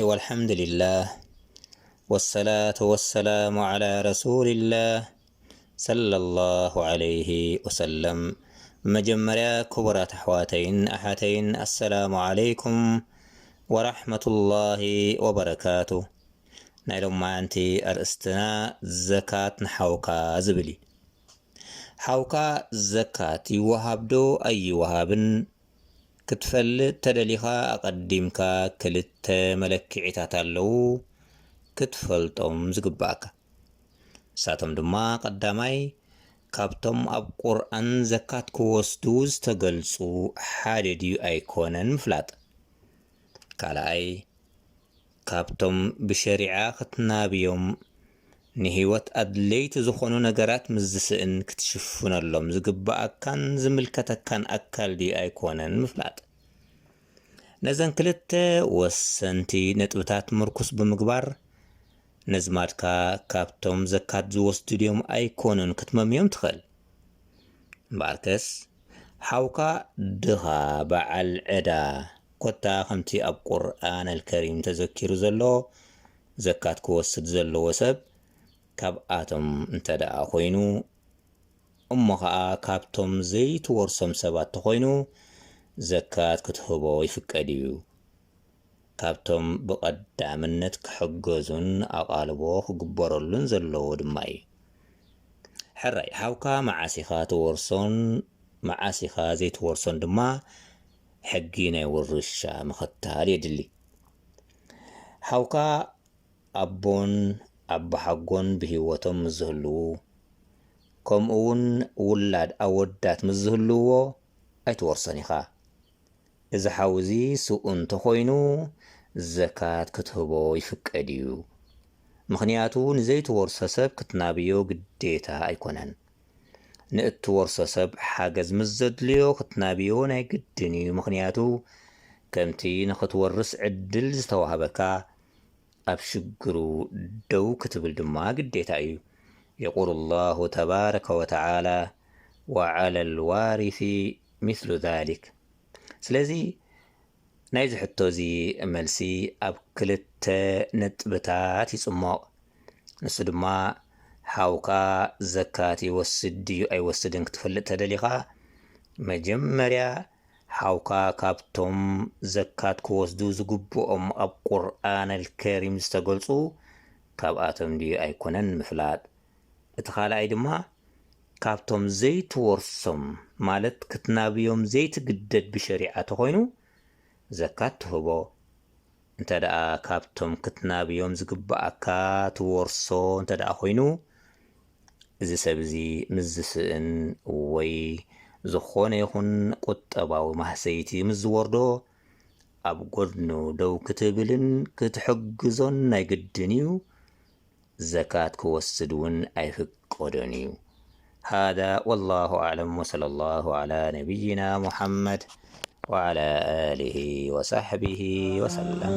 والحمد لله، والصلاة والسلام على رسول الله، صلى الله عليه وسلم. መጀመርያ ክቡራት ኣሕዋተይን ኣሓተይን፣ ኣሰላሙ ዓለይኩም ወራሕመቱላሂ ወበረካቱ። ናይ ሎማዓንቲ ኣርእስትና ዘካት ንሓውካ ዝብል እዩ። ሓውካ ዘካት ይወሃብ ዶ ኣይወሃብን ክትፈልጥ ተደሊኻ፣ ኣቐዲምካ ክልተ መለክዒታት ኣለዉ ክትፈልጦም ዝግባእካ። ንሳቶም ድማ፣ ቀዳማይ፣ ካብቶም ኣብ ቁርኣን ዘካት ክወስዱ ዝተገልጹ ሓደ ድዩ ኣይኮነን ምፍላጥ። ካልኣይ፣ ካብቶም ብሸሪዓ ክትናብዮም ንህይወት ኣድለይቲ ዝኾኑ ነገራት ምስ ዝስእን ክትሽፍነሎም ዝግብኣካን ዝምልከተካን ኣካል ድዩ ኣይኮነን ምፍላጥ። ነዘን ክልተ ወሰንቲ ነጥብታት ምርኩስ ብምግባር፣ ነዝማድካ ካብቶም ዘካት ዝወስዱ ድዮም ኣይኮኑን ክትመምዮም ትኽእል። እምበኣርከስ፣ ሓውካ ድኻ በዓል ዕዳ፣ ኮታ ከምቲ ኣብ ቁርኣን ኣልከሪም ተዘኪሩ ዘሎ፣ ዘካት ክወስድ ዘለዎ ሰብ ካብኣቶም እንተ ደኣ ኮይኑ፣ እሞ ኸኣ ካብቶም ዘይትወርሶም ሰባት ተኾይኑ፣ ዘካት ክትህቦ ይፍቀድ እዩ። ካብቶም ብቐዳምነት ክሕገዙን ኣቓልቦ ክግበረሉን ዘለዎ ድማ እዩ። ሕራይ፣ ሓውካ መዓስ ኢኻ ትወርሶን መዓስ ኢኻ ዘይትወርሶን ድማ ሕጊ ናይ ውርሻ ምኽታል የድሊ። ሓውካ ኣቦን ኣቦሓጎን ብህይወቶም ምስ ዝህልዉ፣ ከምኡ እውን ውላድ ኣወዳት ምስ ዝህልውዎ ኣይትወርሶን ኢኻ። እዚ ሓው እዚ ስኡን እንተኾይኑ፣ ዘካት ክትህቦ ይፍቀድ እዩ። ምኽንያቱ፣ ንዘይትወርሶ ሰብ ክትናብዮ ግዴታ ኣይኮነን። ንእትወርሶ ሰብ ሓገዝ ምስ ዘድልዮ፣ ክትናብዮ ናይ ግድን እዩ። ምኽንያቱ፣ ከምቲ ንኽትወርስ ዕድል ዝተዋህበካ፣ ኣብ ሽግሩ ደው ክትብል ድማ ግዴታ እዩ። የቁሉ ላሁ ተባረከ ወተዓላ፣ "ወዓላ ልዋሪሲ ሚስሉ ዛሊክ።" ስለዚ፣ ናይዚ ሕቶ እዚ መልሲ ኣብ ክልተ ነጥብታት ይጽሞቕ። ንሱ ድማ፣ ሓውካ ዘካት ይወስድ ድዩ ኣይወስድን ክትፈልጥ ተደሊኻ፣ መጀመርያ ሓውካ ካብቶም ዘካት ክወስዱ ዝግብኦም ኣብ ቁርኣን ኣልከሪም ዝተገልጹ ካብኣቶም ድዩ ኣይኮነን ምፍላጥ። እቲ ካልኣይ ድማ፣ ካብቶም ዘይትወርሶም፣ ማለት ክትናብዮም ዘይትግደድ ብሸሪዓ ተኾይኑ፣ ዘካት ትህቦ። እንተ ደኣ ካብቶም ክትናብዮም ዝግብኣካ ትወርሶ እንተ ደኣ ኮይኑ፣ እዚ ሰብ እዚ ምስ ዝስእን ወይ ዝኾነ ይኹን ቁጠባዊ ማህሰይቲ ምስ ዝወርዶ፣ ኣብ ጎድኑ ደው ክትብልን ክትሕግዞን ናይ ግድን እዩ። ዘካት ክወስድ እውን ኣይፍቀዶን እዩ። ሃዛ ወላሁ ኣዕለም ወሰለ ላሁ ዓላ ነቢይና ሙሓመድ ወዓላ ኣሊሂ ወሳሕቢሂ ወሰለም።